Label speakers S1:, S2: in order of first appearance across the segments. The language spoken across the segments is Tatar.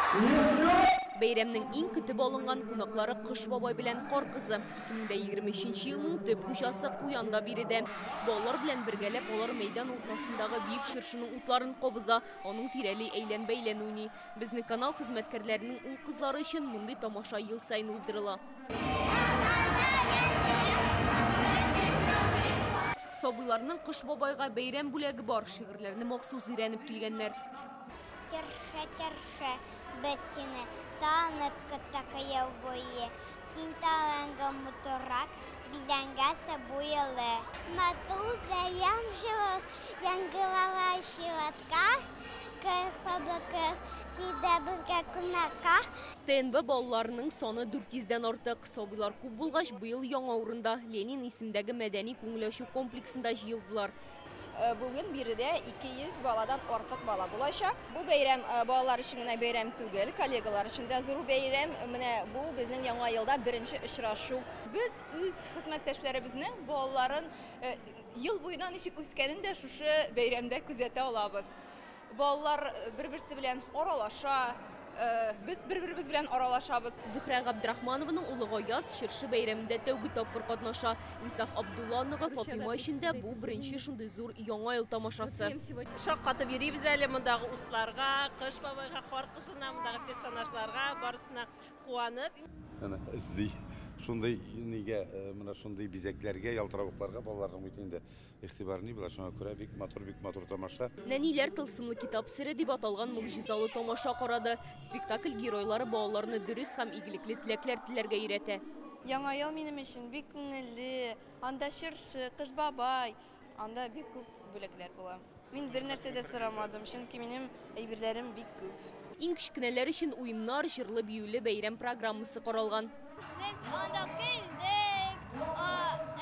S1: Бәйрәмнең иң көтеп алынган кунаклары Кыш бабай белән Кар кызы. 2023 елның төп хуҗасы Куян да биредә. Балалар белән бергәләп алар мәйдан уртасындагы биек чыршының утларын кабыза, аның тирәли әйлән-бәйлән уйный. Безнең канал хезмәткәрләренең ул-кызлары өчен мондый тамаша ел саен уздырыла. Сабыйларның Кыш бабайга бәйрәм бүләге бар, шигырьләрне махсус өйрәнеп килгәннәр.
S2: Чыршы, чыршы, без сине сагынып көттек ел буе. Син тагын матуррак бизәнгәнсең бу елы. Матур бәйрәм җылы яңгырала чиратка, Кыр бабакай килде безгә кунакка.
S1: ТНВ балаларының саны 400 дән артык. Сабыйлар күп булгач, быел яңа урында, Ленин исемендәге мәдәни-күңел ачу комплексында җыелдылар.
S3: Бүген биредә 200 баладан артык бала булачак. Бу бәйрәм балалар өчен генә бәйрәм түгел, коллегалар өчен дә зур бәйрәм. Менә бу безнең яңа елда беренче очрашу.
S4: Без үз хезмәттәшләребезнең балаларын ел буена ничек үскәнен дә шушы бәйрәмдә күзәтә алабыз. Балалар бер-берсе белән аралаша, без бер-беребез белән аралашабыз.
S1: Зөһрә Габдрахманованың улы Гаяз чыршы бәйрәмендә тәүге тапкыр катнаша. Инсаф Абдулла оныгы Фатыйма өчен дә бу беренче шундый зур Яңа ел тамашасы.
S5: Шаккатып йөрибез әле мондагы утларга, Кыш бабайга, Кар кызына, мондагы персонажларга, барысына куанып.
S6: Әнә эзли. Шундый нигә, менә шундый бизәкләргә, ялтыравыкларга балаларның бит инде игътибар ни була, шуңа күрә бик матур, бик матур тамаша.
S1: Нәниләр Тылсымлы китап сере дип аталган могҗизалы тамаша карады. Спектакль геройлары балаларны дөрес һәм игелекле теләкләр теләргә өйрәтә.
S7: Яңа ел минем өчен бик күңелле. Анда чыршы, Кыш бабай, анда бик күп бүләкләр була. Мин бер нәрсә дә сорамадым, чөнки минем әйберләрем бик күп.
S1: Иң кечкенәләр өчен уеннар, җырлы-биюле бәйрәм программасы каралган.
S2: Без анда көлдек,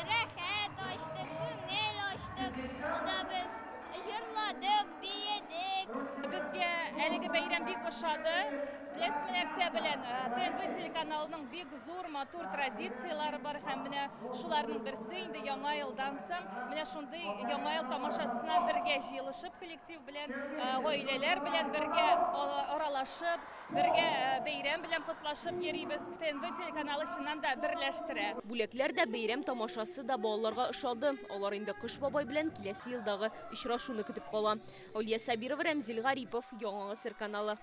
S2: рәхәт ачтык, күңел ачтык. Анда без җырладык, биедек.
S4: Безгә әлеге бәйрәм бик ошады. Беләсезме нәрсә белән? ТНВ телеканалының бик зур, матур традицияләре бар һәм менә шуларның берсе инде Яңа елдан соң менә шундый Яңа ел тамашасына бергә җыелышып коллектив белән, гаиләләр белән бергә аралашып, бергә бәйрәм белән котлашып йөрибез. ТНВ телеканалы чыннан да берләштерә.
S1: Бүләкләр дә, бәйрәм тамашасы да балаларга ошады. Алар инде Кыш бабай белән киләсе елдагы очрашуны көтеп кала. Алия Сабирова, Рәмзил Гарипов, Яңа Гасыр каналы.